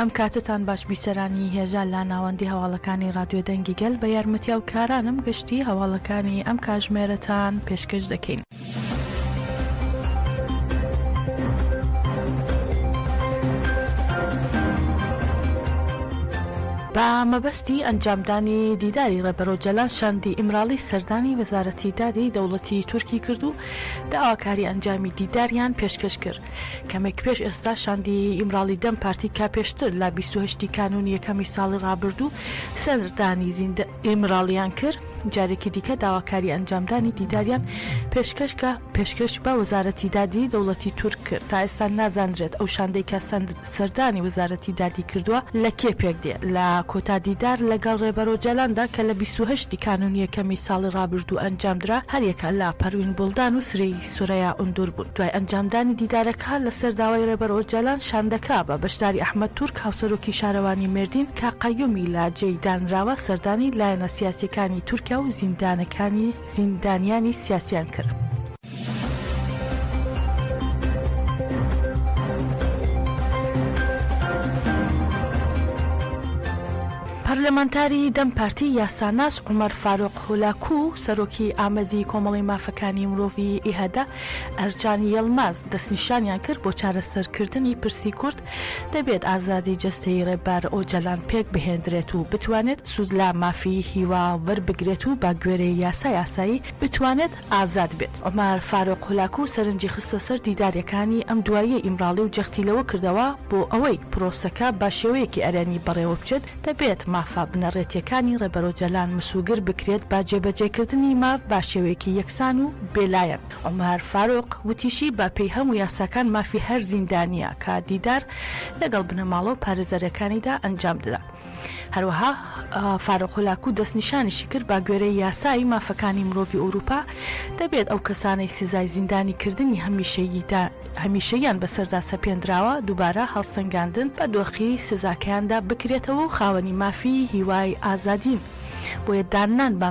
ئەم کاتەتان باش بیسەرانی هێژا لە ناوەندی هەواڵەکانی ڕادیۆ دەنگی گەل بە یارمەتی هاوکارانم گشتی هەواڵەکانی ئەم کاژمێرەتان پێشکەش دەکەین. بە مەبەستی ئەنجامدانی دیداری ڕێبەر ئۆجەلان شاندی ئیمراڵی سەردانی وەزارەتی دادی دەوڵەتی تورکی کرد و داواکاری ئەنجامی دیداریان پێشکەش کرد. کەمێک پێش ئێستا شاندی ئیمراڵی دەم پارتی کە پێشتر لە 28 ی کانوونی یەکەمی ساڵی ڕابردوو سەردانی ئیمراڵیان کرد، جارێکی دیکە داواکاری ئەنجامدانی دیداریان پێشکەش کە پێشکەش بە وەزارەتی دادی دەوڵەتی تورک کرد. تا ئێستا نازانرێت ئەو شاندەی کە سەردانی وەزارەتی دادی کردووە لە کێ پێکدێ. لە کۆتا دیدار لەگەڵ ڕێبەر ئۆجالاندا کە لە 28 ی کانوونی یەکەمی ساڵی ڕابردوو ئەنجامدرا، هەریەکە لە پەروین بوڵدان و سری سورەیا ئوندور بوون. دوای ئەنجامدانی دیدارەکە لەسەر داوای ڕێبەر ئۆجالان، شاندەکە بە بەشداری ئەحمەد تورک هاوسەرۆکی شارەوانی مێردین کە قەیومی لە جێی دانراوە، سەردانی لایەنە سیاسییەکانی تورکیا و زیندانەکانی زیندانیانی سیاسیان کرد. پەرلەمانتاری دەم پارتی یاساناس عومەر فاروق هولاکو، سەرۆکی ئامەدی کۆمەڵەی مافەکانی مرۆڤی ئیهەدە ئەرجان یڵماز دەستنیشانیان کرد بۆ چارەسەرکردنی پرسی کورد دەبێت ئازادی جەستەیی ڕێبەر ئۆجەلان پێک بهێندرێت و بتوانێت سوود لە مافی هیوا وەربگرێت و بە گوێرەی یاسای ئاسایی بتوانێت ئازاد بێت. عومەر فاروق هولاکو سەرنجی خستە سەر دیدارەکانی ئەم دواییەی ئیمراڵی و جەختی لەوە کردەوە بۆ ئەوەی پرۆسەکە بە شێوەیەکی ئەرێنی بەڕێوەبچێت دەبێت مافە بنەڕەتییەکانی ڕێبەر ئۆجەلان مسوگر بکرێت بە جێبەجێکردنی ماف بە شێوەیەکی یەکسان و بێلایەن. عومەر فاروق وتیشی، بە پێی هەموو یاساکان مافی هەر زیندانییە کە دیدار لەگەڵ بنەماڵە و پارێزەرەکانیدا ئەنجام دەدا. هەروەها فاروق هولاکو دەستنیشانیشی کرد، بە گوێرەی یاسای مافەکانی مرۆڤی ئەوروپا دەبێت ئەو کەسانەی سزای زیندانیکردنی هەمیشەییان بەسەردا سەپێندراوە دووبارە هەڵسەنگاندن بە دۆخی سزاکەیاندا بکرێتەوە و خاوەنی مافی هیوای ئازادین بۆیە داننان بە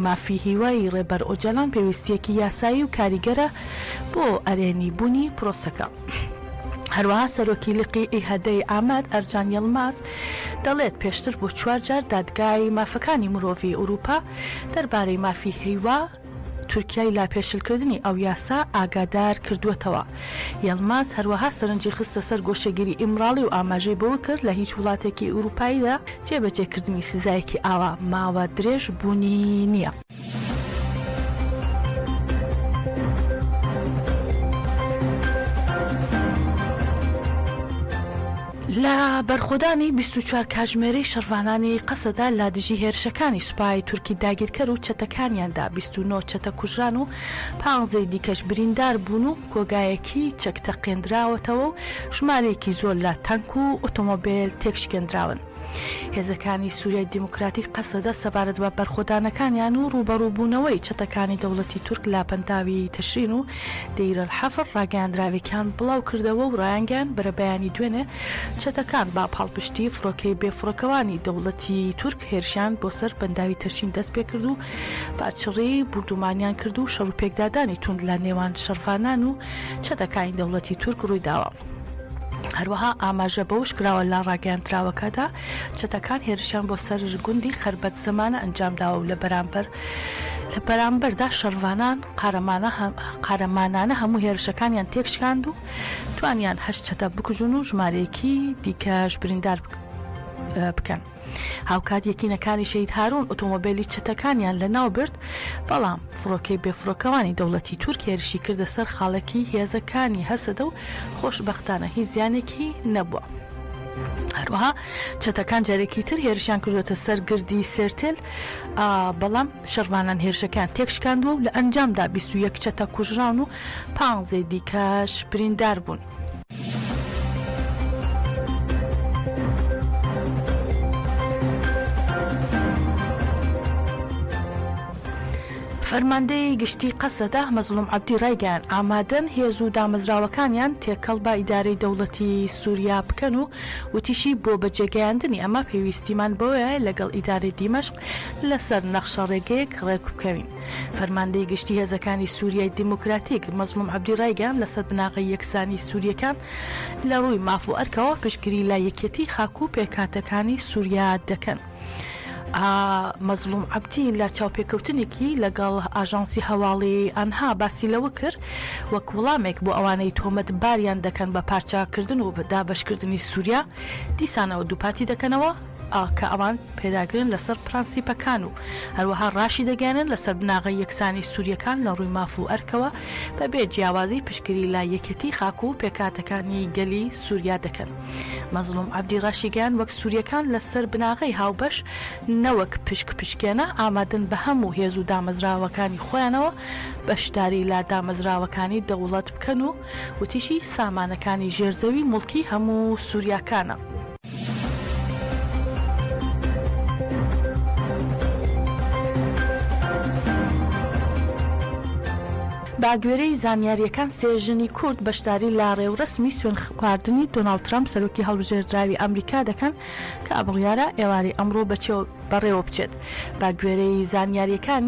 مافی هیوای ڕێبەر ئۆجالان پێویستییەکی یاسایی و کاریگەرە بۆ ئەرێنی بوونی پرۆسەکە. هەروەها سەرۆکی لقی ئیهەدەی ئامەد ئەرجان یڵماز دەڵێت پێشتر بۆ چوار جار دادگای مافەکانی مرۆڤی ئوروپا دەربارەی مافی هیوا تورکیای لە پێشلکردنی ئەو یاسا ئاگادار کردووەتەوە. یڵماز هەروەها سەرنجی خستە سەر گۆشەگیری ئیمراڵی و ئاماژەی بەوە کرد لە هیچ وڵاتێکی ئوروپاییدا جێبەجێکردنی سزایەکی ئاوا ماوە درێژ بوونی نییە. لە بەرخۆدانی 24 کاژمێرەی شەڕڤانانی قەسەدە لە دژی هێرشەکانی سوپای تورکی داگیرکەر و چەتەکانیاندا 29 چەتە کوژران و پانزەی دیکەش بریندار بوون و کۆگایەکی چەک تەقێندراوەتەوە و ژمارەیەکی زۆر لە تانک و ئۆتۆمۆبێل تێکشکێندراون. هێزەکانی سوریای دیموکراتیک قەسەدە سەبارەت بە بەرخۆدانەکانیان و ڕووبەڕووبوونەوەی چەتەکانی دەوڵەتی تورک لە بەنداوی تشرین و دەیرەلحەفر ڕاگەیاندراوێکیان بڵاوکردەوە و ڕایانگەیاند بەرەبەیانی دوێنێ چەتەکان بە پاڵپشتی فڕۆکەی بێفڕۆکەوانی دەوڵەتی تورک هێرشیان بۆ سەر بەنداوی تشرین دەستپێکرد و بە چڕی بوردومانیان کرد و شەڕ و پێکدادانی توند لە نێوان شەڕڤانان و چەتەکانی دەوڵەتی تورک ڕوویداوە. هەروەها ئاماژە بەوەش کراوە لە ڕاگەیاندراوەکەدا چەتەکان هێرشیان بۆ سەر گوندی خەربەت زەمانە ئەنجامداوە و لە بەرامبەر لە بەرامبەردا شەڕڤانان قارەمانە قارەمانانە هەموو هێرشەکانیان تێکشکاند و توانیان هەشت چەتە بکوژن و ژمارەیەکی دیکەش بریندار بکەن. هاوکات یەکینەکانی شەهید هارون ئۆتۆمۆبێلی چەتەکانیان لەناو برد، بەڵام فڕۆکەی بێفڕۆکەوانی دەوڵەتی تورک هێرشی کردە سەر خاڵێکی هێزەکانی هەسەدە و خۆشبەختانە هیچ زیانێکی نەبووە. هەروەها چەتەکان جارێکی تر هێرشیان کردووەتە سەر گردی سێرتێل، بەڵام شەڕڤانان هێرشەکەیان تێکشکاندووە و لە ئەنجامدا 21 چەتە کوژراون و پانزەی دیکەش بریندار بوون. فەرماندەی گشتی قەسەدە، مەزڵوم عەبدی ڕایگەیاند، ئامادەن هێز و دامەزراوەکانیان تێکەڵ بە ئیدارەی دەوڵەتی سوریا بکەن و وتیشی، بۆ بەجێگەیاندنی ئەمە پێویستیمان بەوەیە لەگەڵ ئیدارەی دیمەشق لەسەر نەخشەڕێگەیەک ڕێکبکەوین. فەرماندەی گشتی هێزەکانی سوریای دیموکراتیک، مەزڵوم عەبدی ڕایگەیاند، لەسەر بناغەی یەکسانی سورییەکان لە ڕووی ماف و ئەرکەوە پشتگیری لە یەکێتی خاک و پێکهاتەکانی سوریا دەکەن. مەزڵوم عەبدی لە چاوپێکەوتنێکی لەگەڵ ئاژانسی هەواڵی ئەنها باسی لەوە کرد، وەک وڵامێک بۆ ئەوانەی تۆمەتباریان دەکەن بە پارچەکردن و دابەشکردنی سوریا، دیسانەوە دووپاتی دەکەنەوە کە ئەوان پێداگرن لەسەر پرەنسیپەکان و هەروەها ڕاشیدەگەیەنن لەسەر بناغەی یەکسانی سورییەکان لە ڕووی ماف و ئەرکەوە بەبێ جیاوازی پشتگیری لە یەکێتی خاک و پێکهاتەکانی گەلی سوریا دەکەن. مەزڵوم عەبدی ڕاشیگەیاند، وەک سورییەکان لەسەر بناغەی هاوبەش نەوەک پشک پشکێنە، ئامادەن بە هەموو هێز و دامەزراوەکانی خۆیانەوە بەشداری لە دامەزراوەکانی دەوڵەت بکەن و وتیشی، سامانەکانی ژێر زەوی موڵکی هەموو سوریاکانە. بە گوێرەی زانیارییەکان سێ ژنی کورد بەشداری لە ڕێوڕەسمی سوێندخواردنی دۆناڵد ترەمپ سەرۆکی هەڵبژێردراوی ئەمریکا دەکەن کە بڕیارە ئێوارەی ئەمڕۆ بەڕێوە بچێت. بە گوێرەی زانیارییەکان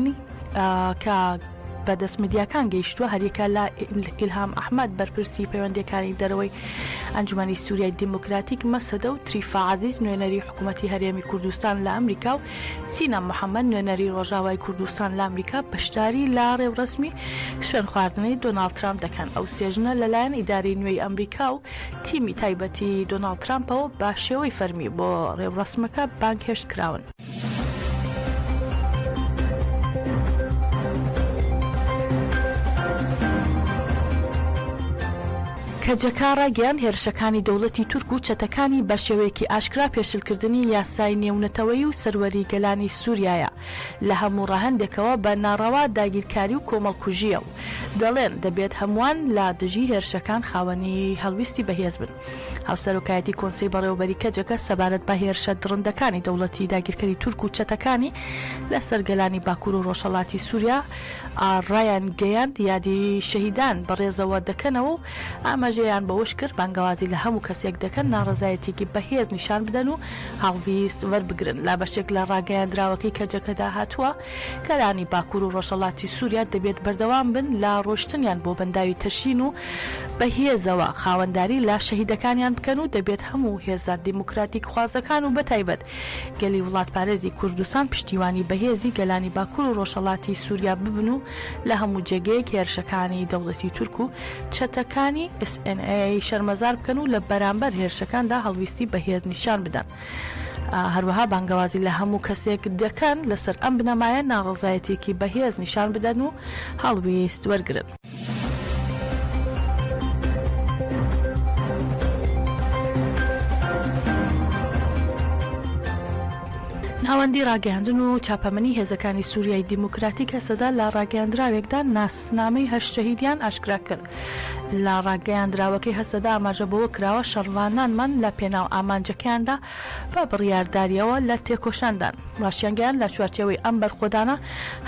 کە بە دەست میدیاکان گەیشتووە، هەریەکە لە ئیلهام ئەحمەد بەرپرسی پەیوەندییەکانی دەرەوەی ئەنجومەنی سوریای دیموکراتیک، مەسەدە، و تریفا عەزیز نوێنەری حکومەتی هەرێمی کوردستان لە ئەمریکا و سینەم محەمەد نوێنەری ڕۆژاوای کوردستان لە ئەمریکا بەشداری لە ڕێوڕەسمی سوێندخواردنی دۆناڵد ترامپ دەکەن. ئەو سێ ژنە لەلایەن ئیدارەی نوێی ئەمریکا و تیمی تایبەتی دۆناڵد ترامپەوە بە شێوەی فەرمی بۆ ڕێوڕەسمەکە بانگهێشت کراون. کەجەکە ڕایگەیاند، هێرشەکانی دەوڵەتی تورک و چەتەکانی بە شێوەیەکی ئاشکرا پێشلکردنی یاسای نێونەتەوەیی و سەروەری گەلانی سوریایە لە هەموو ڕەهەندێکەوە بە ناڕەوا داگیرکاری و کۆمەڵکوژییە و دەڵێن، دەبێت هەمووان لە دژی هێرشەکان خاوەنی هەڵویستی بەهێز بن. هاوسەرۆکایەتی کۆنسەی بەڕێوەبەری کەجەکە سەبارەت بە هێرشە دڕندەکانی دەوڵەتی داگیرکەری تورک و چەتەکانی لەسەر گەلانی باکور و ڕۆژهەڵاتی سوریا ڕایانگەیاند، یادی شەهیدان بەڕێزەوە دەکەنەوە و ئاماژەیان بەوەشکرد، بانگەوازی لە هەموو کەسێک دەکەن ناڕەزایەتیەکی بەهێز نیشان بدەن و هەڵویست وەربگرن. لە بەشێک لە ڕاگەیاندراوەکەی کەجەکەدا هاتووە، گەلانی باکور و ڕۆژهەڵاتی سوریا دەبێت بەردەوام بن لە ڕۆشتنیان بۆ بەنداوی تشرین و بە هێزەوە خاوەنداری لە شەهیدەکانیان بکەن و دەبێت هەموو هێزە دیموکراتیکخوازەکان و بەتایبەت گەلی وڵاتپارێزی کوردستان پشتیوانی بەهێزی گەلانی باکور و ڕۆژهەڵاتی سوریا ببن و لە هەموو جێگەیەک هێرشەکانی دەوڵەتی تورک و چەتەکانی SNA شەرمەزار بکەن و لە بەرامبەر هێرشەکاندا هەڵویستی بەهێز نیشان بدەن. هەروەها بانگەوازی لە هەموو کەسێک دەکەن لەسەر ئەم بنەمایە ناڕەزایەتییەکی بەهێز نیشان بدەن و هەڵویست وەرگرن. ناوەندی ڕاگەیاندن و چاپەمەنی هێزەکانی سوریای دیموکراتیک هەسەدە لە ڕاگەیاندراوێکدا ناسنامەی هەشت شەهیدیان ئاشکرا کرد. لە ڕاگەیاندراوەکەی هەسەدە ئاماژە بەوە کراوە، شەڕڤانانمان لە پێناو ئامانجەکەیاندا بە بڕیاردارییەوە لە تێکۆشاندان. ڕاشیانگەیاند، لە چوارچێوەی ئەم بەرخۆدانە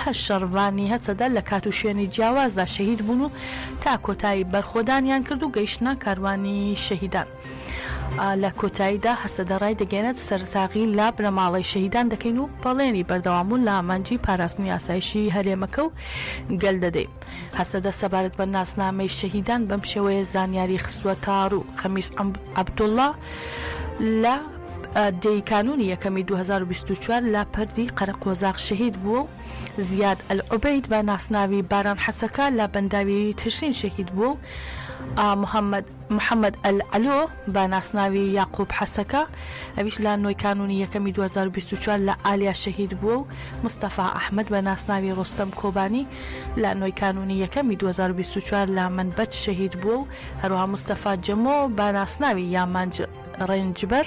هەشت شەڕڤانی هەسەدە لە کات و شوێنی جیاوازدا شەهید بوون و تا کۆتایی بەرخۆدانیان کرد و گەیشتنە کاروانی شەهیدان. لە کۆتاییدا هەسەدە ڕایدەگەیەنێت، سەرساغی لە بنەماڵەی شەهیدان دەکەین و بەڵێنی بەردەوامبوون لە ئامانجی پاراستنی ئاسایشی هەرێمەکە و گەل دەدەین. هەسەدە سەبارەت بە ناسنامەی شەهیدان بەم شێوەیە زانیاری خستووەتەڕوو، خەمیس عەبدوڵڵا لە دە ی کانوونی یەکەمی 2024 لە پردی قەرەقۆزاق شەهید بووە و زیاد ئەلعوبەید بە ناسناوی باران حەسەکە لە بەنداوی تشرین شەهید بووە و محەمەد محەمەد ئەلعەلۆ بە ناسناوی یاقوب حەسەکە ئەویش لە نۆی کانوونی یەکەمی 2024 لە ئالیا شەهید بووە و مستەفا ئەحمەد بە ناسناوی ڕۆستەم کۆبانی لە نۆی کانوونی یەکەمی 2024 لە مەنبەج شەهید بووە و هەروەها مستەفا جەمۆ بە ناسناوی یامانج ڕێنجبەر.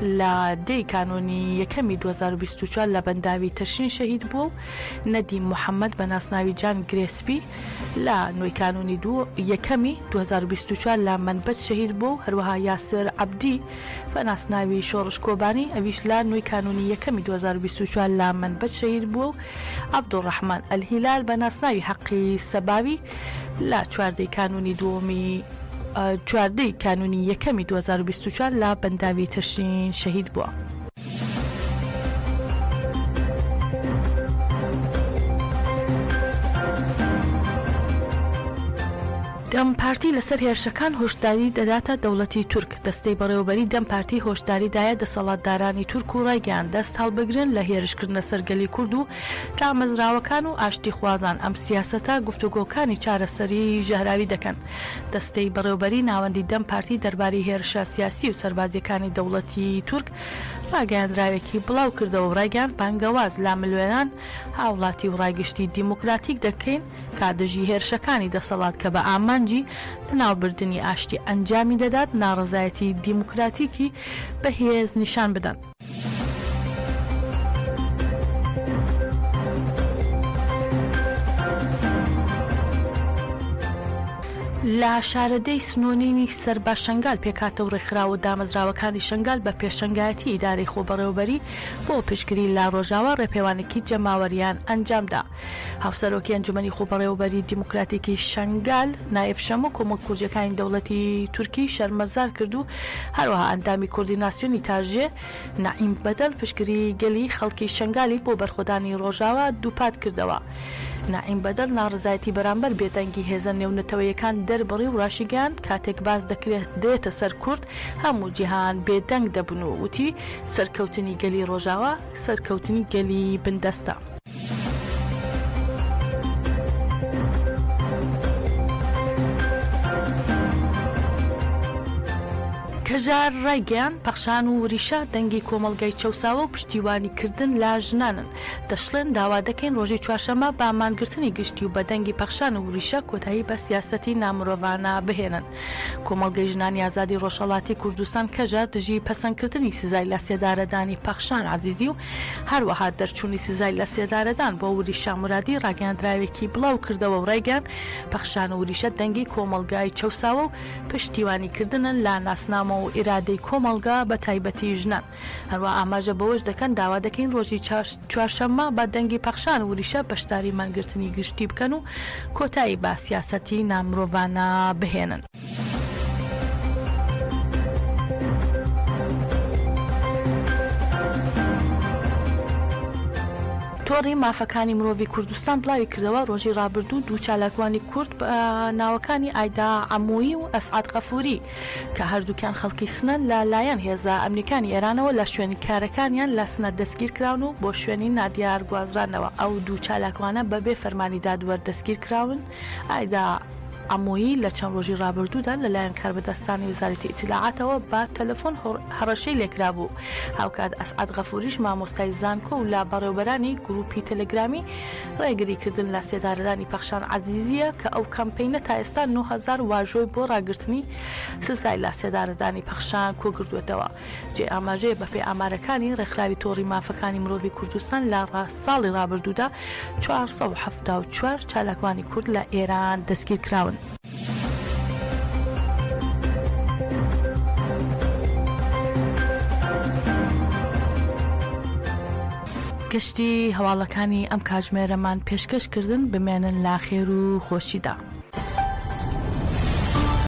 لە دە ی کانوونی یەکەمی 2024 لە بەنداوی تشرین شەهید بووە و نەدیم محەمەد بە ناسناوی جان گرێسپی لە نۆی کانوونی دوو یەکەمی 2024 لە مەنبەج شەهید بووە و هەروەها یاسر عەبدی بە ناسناوی شۆڕش کۆبانی ئەویش لە نۆی کانوونی یەکەمی 2024 لە مەنبەج شەهید بووە و عەبدولڕەحمان ئەلهیلال بە ناسناوی حەقی سەباوی لە 14 ی کانوونی دووەمی 14 ی کانوونی یەکەمی 2024 لە بەنداوی تشرین شەهید بووە. دەم پارتی لەسەر هێرشەکان هۆشداری دەداتە دەوڵەتی تورک دەستەی بەڕێوەبەری دەم پارتی هۆشداری دایە دەسەڵاتدارانی تورک و ڕایگەیاند دەست هەڵبگرن لە هێرشکردنە سەر گەلی کورد و دامەزراوەکان و ئاشتیخوازان، ئەم سیاسەتە گفتوگۆکانی چارەسەری ژەهراوی دەکەن. دەستەی بەڕێوەبەری ناوەندی دەم پارتی دەربارەی هێرشە سیاسی و سەربازییەکانی دەوڵەتی تورک ڕاگەیاندراوێکی بڵاوکردەوە و ڕایگەیاند بانگەواز لە ملیۆنان هاوڵاتی و ڕای گشتی دیموکراتیک دەکەین کە دژی هێرشەکانی دەسەڵات کە بە ئامانجی لەناوبردنی ئاشتی ئەنجامی دەدات ناڕەزایەتی دیموکراتیکی بەهێز نیشان بدەن. لە شارەدێی سنۆنینی سەر بە شەنگال پێکهاتە و ڕێکخراو و دامەزراوەکانی شەنگال بە پێشەنگایەتی ئیدارەی خۆبەڕێوەبەری بۆ پشتگری لە ڕۆژاوا ڕێپێوانێکی جەماوەریان ئەنجامدا. هاوسەرۆکی ئەنجومەنی خۆبەڕێوەبەری دیموکراتیکی شەنگال، نایف شەمۆ کۆمەڵکوژیەکانی دەوڵەتی تورکی شەرمەزار کرد و هەروەها ئەندامی کۆردیناسیۆنی تاژێ، نەعیم بەدەل پشتگریی گەلی خەڵکی شەنگالی بۆ بەرخۆدانی ڕۆژاوا دووپات کردەوە. نەعیم بەدەل ناڕەزایەتی بەرامبەر بێدەنگی هێزە نێونەتەوەیەکان دەربڕی و ڕاشیگەیاند کاتێک باس دەکرێت دێتە سەر کورد هەموو جیهان بێدەنگ دەبن و وتی سەرکەوتنی گەلی ڕۆژاوا سەرکەوتنی گەلی بندەستە. کەژار ڕایگەیاند، پەخشان و وریشە دەنگی کۆمەڵگای چەوساوە و پشتیوانی کردن لە ژنانن، دەشڵێن، داوا دەکەین ڕۆژی چوارشەممە بە مانگرتنی گشتی و بە دەنگی پەخشان و وریشە کۆتایی بە سیاسەتی نامرۆڤانە بهێنن. کۆمەڵگەی ژنانی ئازادی ڕۆژهەڵاتی کوردستان، کەژار، دژی پەسەندکردنی سزای لەسێدارەدانی پەخشان عەزیزی و هەروەها دەرچوونی سزای لەسێدارەدان بۆ وریشە مورادی ڕاگەیاندراوێکی بڵاوکردەوە و ڕایگەیاند، پەخشان و وریشە دەنگی کۆمەڵگای چەوساوە و پشتیوانیکردنن لە ناسنامە و ئیرادەی کۆمەڵگا بەتایبەتی ژنان. هەروەها ئاماژە بەوەش دەکەن، داوا دەکەین ڕۆژی چوارشەممە بە دەنگی پەخشان وریشە بەشداری مانگرتنی گشتی بکەن و کۆتایی بە سیاسەتی نامرۆڤانە بهێنن. تۆڕی مافەکانی مرۆڤی کوردستان بڵاویکردەوە، ڕۆژی ڕابردوو دوو چالاکوانی کورد بە ناوەکانی ئایدا عەموویی و ئەسعەد غەفووری کە هەردووکیان خەڵکی سنەن لە لایەن هێزە ئەمنیەکانی ئێرانەوە لە شوێنی کارەکانیان لە سنە دەستگیرکراون و بۆ شوێنی نادیار گوازرانەوە. ئەو دوو چالاکوانە بە بێ فەرمانی دادوەر دەستگیرکراون. ئایدا عەمۆیی لە چەند ڕۆژی ڕابردوودا لە لایەن کاربەدەستانی وەزارەتی ئیتلاعاتەوە بە تەلەفۆن هەڕەشەی لێکرابوو. هاوکات ئەسعەد غەفووریش مامۆستای زانکۆ و لە بەڕێوەبەرانی گرووپی تەلەگرامی ڕێگریکردن لە سێدارەدانی پەخشان عەزیزییە کە ئەو کەمپەینە تا ئێستا 9000 واژۆی بۆ ڕاگرتنی سزای لە سێدارەدانی پەخشان کۆکردووەتەوە. جێی ئاماژەیە بەپێی ئامارەکانی ڕێکخراوی تۆڕی مافەکانی مرۆڤی کوردستان لە ساڵی ڕابردوودا 474 چالاکوانی کورد لە ئێران دەستگیرکراون. گشتی هەواڵەکانی ئەم کاتژمێرەمان پێشکەش کردن، بمێنن لە خێر و خۆشیدا.